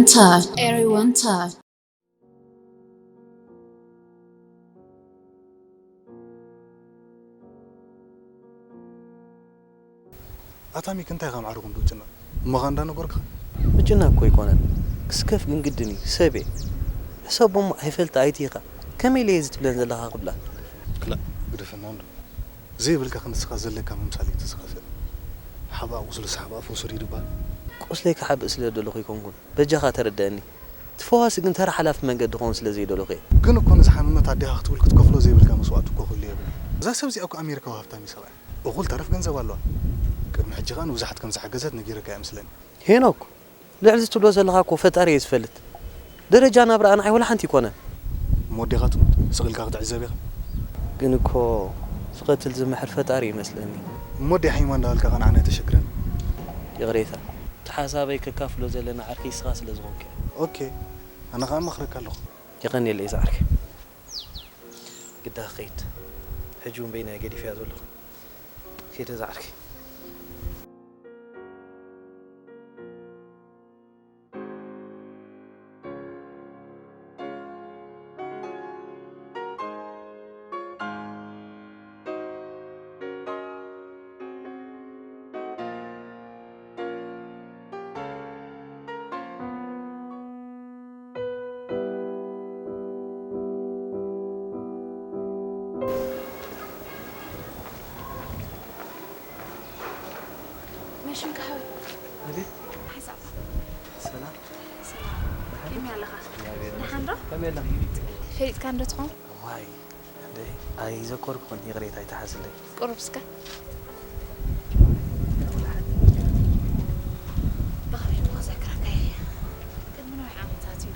Time. Everyone time. ኣታ ሚኪ እንታይ ኢኻ ማዕረ ክንዱ ጭና እሞ ኸኣ እንዳነገርኩኻ። ምጭናቕ እኮ ኣይኮነን። ክስከፍ ግን ግድን እዩ። ሰብ እየ። ሕሰቦ እሞ ኣይፈልጥ ኣይትኻ። ከመይ ኢለ እየ እዚ ትብለን ዘለኻ ክብላ? ክላእ ግደፈና እንዶ። ዘይብልካ ክንስኻ ዘለካ ምምሳል እዩ ተስኻፈ። ሓባ ቁስሉ ሳሕባ ፈውሱ ድዩ ድበሃል? ቁስለይ ክሓብእ ስለ ደለኹ ኣይኮንኩን። በጃኻ ተረደአኒ። እቲ ፈዋሲ ግን ተራ ሓላፊ መንገዲ ክኸውን ስለ ዘይደለኹ እየ። ግን እኮ ንዝሓመመት ኣዴኻ ክትብል ክትከፍሎ ዘይብልካ መስዋእቲ እኮ ክህሉ የብሉን። እዛ ሰብ እዚኣ እኮ ኣሜሪካዊ ሃብታም እዩ ሰብኣይ። እኹል ተረፍ ገንዘብ ኣለዋ። ቅድሚ ሕጂ ኸኣ ንብዙሓት ከም ዝሓገዘት ነጊረካ እየ መስለኒ። ሄኖክ፣ ልዕሊ እዚ ትብሎ ዘለኻ እኮ ፈጣሪ እየ ዝፈልጥ። ደረጃ ናብራኣ ንዓይ ወላ ሓንቲ ኣይኮነን። እሞ ኣዴኻ ትሙት ስቕ ኢልካ ክትዕዘብ ኢኻ። ግን እኮ ዝቐትል ዝምሕር ፈጣሪ እዩ መስለኒ። እሞ ኣዴኻ ሂማ እንዳበልካ ኸኣ ንዓና ኣይተሸግረና። ይቕሬታ። እቲ ሓሳበይ ከካፍሎ ዘለና ዓርከይ ንስኻ ስለ ዝኾንካ። ኦኬ፣ ኣነ ኸኣ እመኽረካ ኣለኹ። የቐንየለይ ዝዓርከይ። ግዳ ክኸይድ። ሕጂ እውን በይናይ ገዲፈያ ዘለኹ። ከይደ ዝዓርከይ። መሽም ከሓዊ። ኣቤት። ሓሳብ። ሰላም። ሰላም። ደሓን ከመይ ኣለኻ? እግዚኣብሔር ደሓን ዶ? ይመስገን። ከመይ ኣለኺ? ፈሊጥካ እንዶ ትኾን? ዋይ፣ እንደ ኣይዘከርኩን፣ ይቕሬታ ኣይትሓዝለይ። ቁሩብ እስከ። ብኸመይ እሞ ክዘክረካ እየ? ቅድሚ ነዊሕ ዓመታት እዩ።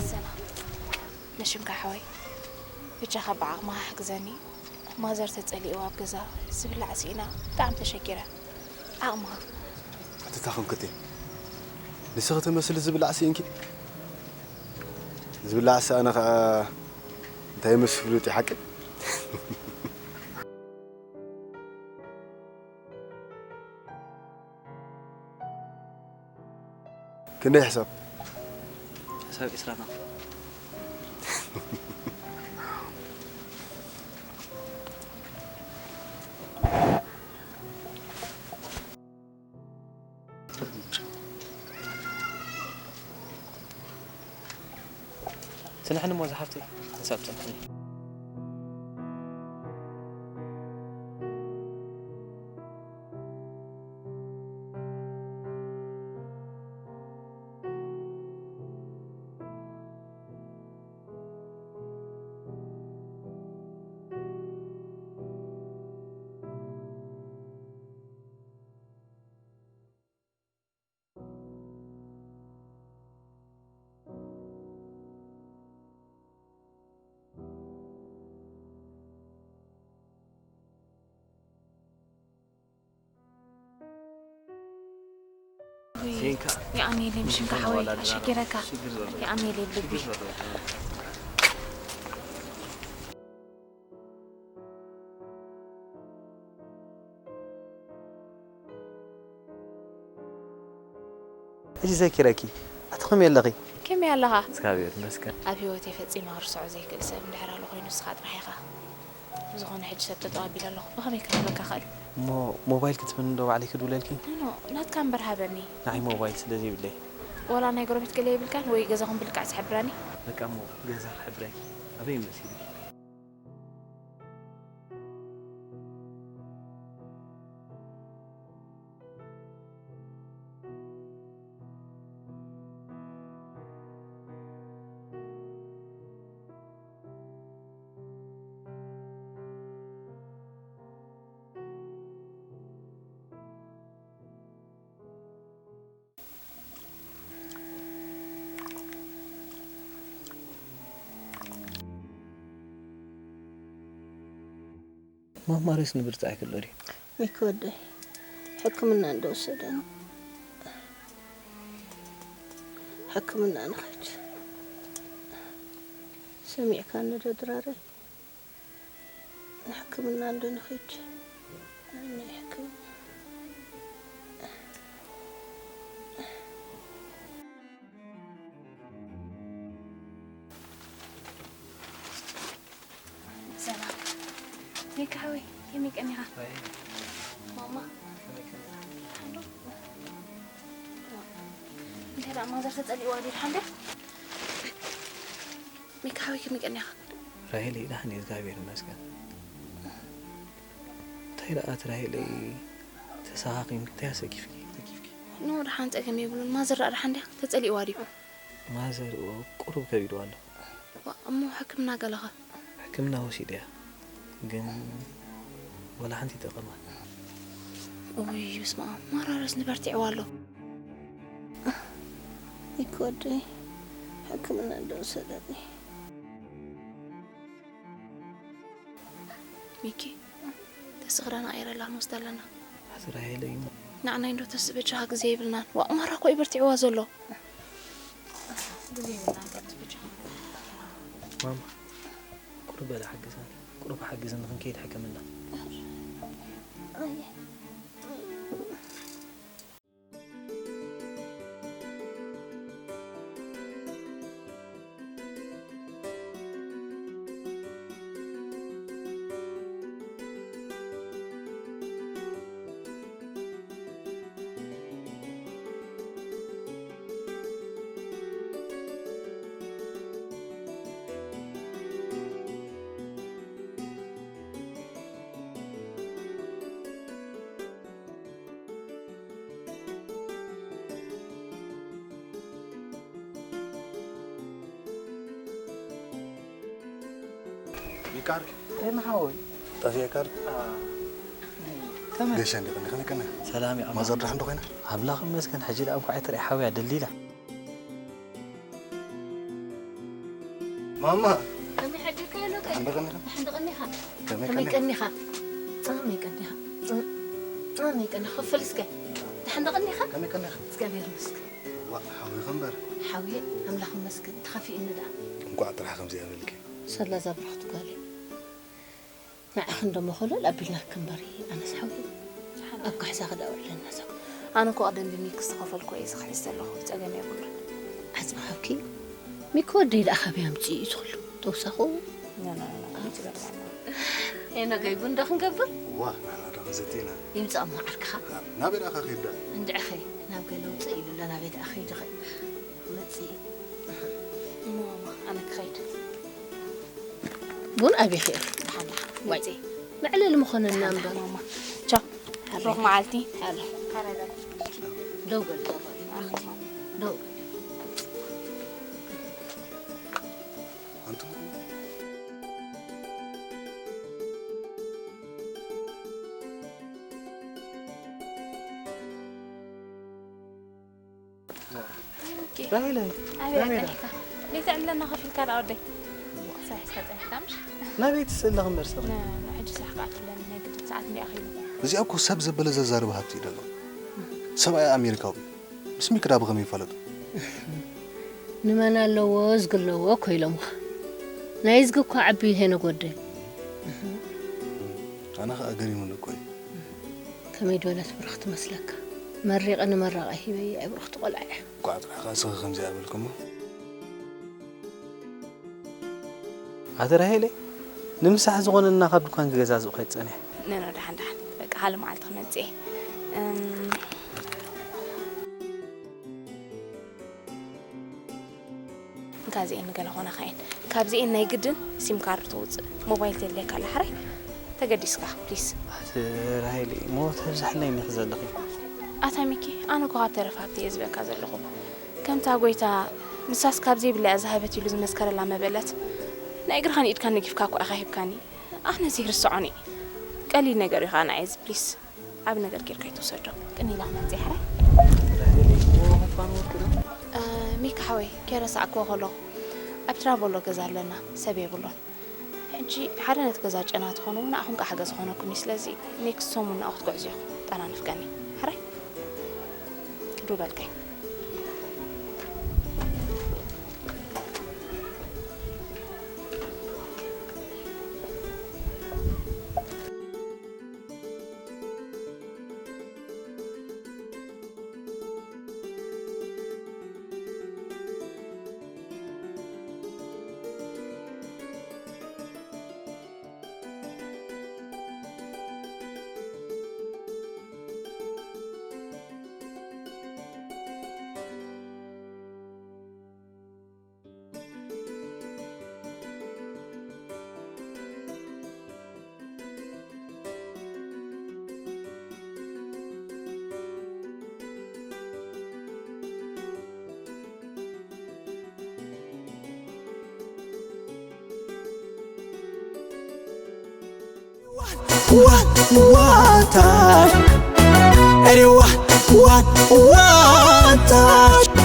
ሰላም። ነሽምካ ሓወይ፣ ብጃኻ ብዓቕምኻ ሓግዘኒ። ማዘር ተጸሊእዋ ኣብ ገዛ፣ ዝብላዕ ስኢና፣ ብጣዕሚ ተሸጊረ። ዓቕምኻ። ኣቲ ታኸም ክቴ፣ ንስኺ ትመስሊ ዝብላዕ ስኢንኪ። ዝብላዕ ሰኣነ ኸኣ እንታይ ይመስል ፍሉጥ እዩ ሓቂ? ክንደይ ሕሳብ? ሕሳብ ዒስራ ናቕፋ። ጽንሕኒ እሞ ዝሓፍተይ፣ ሓንሳብ ጽንሕኒ። ውይ፣ ሲንካ። የቐንየለይ ምሽንካ ሓወይ፣ ኣሸጊረካ። ሽግር ዘለዎ። የቐንየለይ ልቢ። ሽግር ዘለዎ። ሕጂ ዘኪረኪ፣ ኣቲ ከመይ ኣለኺ? ከመይ ኣለኻ? እግዚኣብሔር ይመስገን። ኣብ ህይወተይ ፈጺመ ክርስዖ ዘይክእል ሰብ እንድሕር ኣሎ ኮይኑ ንስኻ ጥራሕ ኢኻ። ብዝኾነ ሕጂ ሰብ ተጠዋቢለ ኣለኹ። ብኸመይ ክረኽበካ እኽእል? እሞ ሞባይል ክትብኒ ዶ ባዕለይ ክድውለልኪ? ኖ፣ ኖ፣ ናትካ እምበር ሃበኒ። ንዓይ ሞባይል ስለ ዘይብለይ። ዋላ ናይ ጎረቤት ገለ የብልካን ወይ ገዛኹም ብልክዕ ትሕብረኒ? በቃ እሞ ገዛ ክሕብረኪ። ኣበይ መሲሉ? ማማረስ ንብርጻ ኣይክእሎ ድዩ? ሚኪ ወደይ፣ ሕክምና እንደወሰደ ነው። ሕክምና ንኸድ። ሰሚዕካኒ ዶ ድራረይ? ንሕክምና እንዶ ንኸድ። ናይ ሕክምና። ሰላም። ሚኪ ሓወይ፣ ከመይ ቀኒኻ? ማማ። ሓሎ። እንታይ ደኣ ማዘር ተጸሊእዋ ድዩ? ደሓን ድያ? ሚኪ ሓወይ፣ ከመይ ቀኒኻ? ራሄለይ፣ ደሓን እየ፣ እግዚኣብሔር ይመስገን። እንታይ ደኣ እቲ ራሄለይ ተሰኻኺምኪ፣ እንታይ ኣሰኪፍኪ? ኣሰኪፍኪ? ኖ፣ ደሓን ጸገም የብሉን። ማዘር ደኣ ደሓን ድያ? ተጸሊእዋ ድዩ? ማዘር ቁሩብ ከቢድዋ ኣሎ። ዋ፣ እሞ ሕክምና ገለኸ? ሕክምና ወሲደያ፣ ግን ወላ ሓንቲ ይጠቐማ። እውይ፣ በስመ ኣብ፣ ማራረስ ንበርቲዕዋ ኣሎ። ሚኪ ወደይ፣ ሕክምና እንደወሰደኒ። ሚኪ፣ ተስእ ክዳና ቀይረላ ክንወስዳ ኣለና። ኣቲ ራሄለይ እሞ። ንዓናይ እንዶ ተስእ በጃኻ ግዜ የብልናን። ዋእ፣ ማራ እኮ እዩ በርቲዕዋ ዘሎ። ግዜ የብልናን፣ ቀልድ በጃኻ። ማማ፣ ቁሩብ በለ ሓግዘኒ። ቁሩብ ሓግዘኒ ክንከይድ ሕክምና። ኣየ። ይቃር ጤና ሓወይ። ጠፊእካ ዶ? ከመይ? ገሻ እንዲ ቀኒ፣ ከመይ ቀኒ? ሰላም እዩ። ማዘር ደሓን ዶ ኮይና? ኣምላኽ ይመስገን፣ ሕጂ ደኣ እንኳዕ ኣይተርእያ ሓውያ ደሊላ። ማማ። ከመይ ሓዲርካ ኣሎ ቀይ? ደሓን ዶ ቀኒኻ? ደሓን ዶ ቀኒኻ? ከመይ ከመይ ቀኒ? ቀኒኻ? ከመይ ቀኒኻ? ከመይ ቀኒ? ክፍል እስከ። ደሓን ዶ ቀኒኻ? ከመይ ቀኒኻ? እግዚኣብሔር ይመስገን። ዋ፣ ሓውኺ እምበር። ሓውየ፣ ኣምላኽ ይመስገን፣ ተኸፊእኒ ደኣ። እንኳዕ ጥራሕ ከምዚ ኣበልኪ። ሰላ እዛ ብርኽቲ ጓለይ። ንዓኺ እንዶ መኸለል ኣቢልና ክንበሪ፣ ኣነስ ሓውየ። ኣብ ካሕሳ ክዳ ውዕለና ሰብ። ኣነ እኮ ቀደም ብሚኪ ዝተኸፈልኩ እየ ዝኽሕስ ዘለኹ፣ ጸገም የብሉን። ዓጽሚ ሃብኪ፣ ሚኪ ወደይ ደኣ ካበይ ኣምጺኡ እዩ ዝኽሉ? ተውሳኹ? ኖ፣ ኖ፣ ኖ፣ ኖ፣ ከምዚ በላ። ሄኖ ገይ ቡን ዶ ክንገብር? ዋ፣ ንሕና ዶ ክንሰቲ ኢና? ይምጻእ እሞ ዓርክኻ። ናበይ ደኣ ከይዳ? እንድዒ ኸይ፣ ናብ ገለ ውጽእ ኢሉ ኣሎ፣ ናበይ ደኣ ከይዱ ኸይ? መጺእ። እሞ ማማ፣ ኣነ ክኸይድ። ቡን ኣቢኺ። ደሓን፣ ደሓን። ዋይ። መጺእ። መዕለሊ ምኾነና ደሓን፣ እምበር። ደሓን፣ ማማ። ቻው። ሓራይ። ሩኽ መዓልቲ። ሓራይ። ሓራይ በል። ደው በል፣ ደው በል። ደው በል። ኣንቱም ራሄል፣ ኣበይ ራሄል። ቀኒኻ? ለይቲ ዕለና ከፊልካ ደኣ ወደይ። ስራሕ ሒዝካ ጸኒሕካ ምሽ? ናበይ ትስእላ እምበር ሰብ? ን-፣ ንሕጂ ስራሕ ክኣትውለኒ ናይ ግድን ሰዓት እንድዩ ኣኺሉ። እዚኣ እኮ ሰብ ዘበለ ዘዛርብ ሃብቲ እዩ ደሎ። ሰብኣይ ኣሜሪካዊ እዩ። ምስ ሚኪ ደኣ ብኸመይ ይፋለጡ? ንመን ኣለዎ እዝጊ ኣለዎ እኮ ኢሎምኻ። ናይ እዝጊ እኮ ዓቢ ሄኖግ ወደይ። ኣነ ኸኣ ገሪሙኒ እኮ እዩ። ከመይ ዝበለት ብርኽቲ መስለካ። መሪቐ ንመራቐ ሂበያ እየ ብርኽቲ ቆልዓ እያ። ኳዕ ጥራሕ ኸኣ እስኺ ከምዚኣ በልኪ እሞ። ኣቲ ራሄለይ፣ ንምሳሕ ዝኾነና ካብ ድኳን ክገዛዝኡ ከይድ ጸኒሐ። ነኖ፣ ደሓን፣ ደሓን። በቃ፣ ሓደ መዓልቲ ክመጽእ እየ። እም፣ እንካ እዚኤን ንገለ ኾና ኸየን። ካብዚኤን ናይ ግድን ሲም ካርድ ተውጽእ። ሞባይል ተድልየካ ኣላ፣ ሕራይ? ተገዲስካ፣ ፕሊስ። ኣቲ ራሄለይ፣ እሞ ተብዛሕለይ ኒኺ ዘለኺ። ኣታ ሚኪ፣ ኣነ እኮ ካብ ተረፍ ሃብቲ እየ ዝበካ ዘለኹ። ከምታ ጎይታ፣ ንሳስ ካብ ዘይብላ እያ ዝሃበት ኢሉ ዝመስከረላ መበለት፣ ናይ እግርኻን ኢድካን ነጊፍካ እኮ ኢኻ ሂብካኒ። ኣነ ዘይርስዖን እዩ። ቀሊል ነገር እዩ ኸኣ ንዓይ እዚ፣ ፕሊስ። ዓቢ ነገር ጌርካ ኣይትውሰዶ። ቅኒ ኢላ ክመጽእ ይሕራይ። እ፣ ሚኪ ሓወይ፣ ከይረሳዕክዎ ከለኹ፣ ኣብ ትራቮሎ ገዛ ኣለና፣ ሰብ የብሉን። ሕጂ ሓደ ነቲ ገዛ ጨና ትኾኑ ንዓኹም ከዓ ሓገዝ ዝኾነኩም እዩ። ስለዚ ኔክስት ሰሙን ናብኡ ክትጉዕዙ ኢኹም። ጣና ንፍቀኒ። ሕራይ? ዶ በልከይ? What, what, what? Anyone, what, what?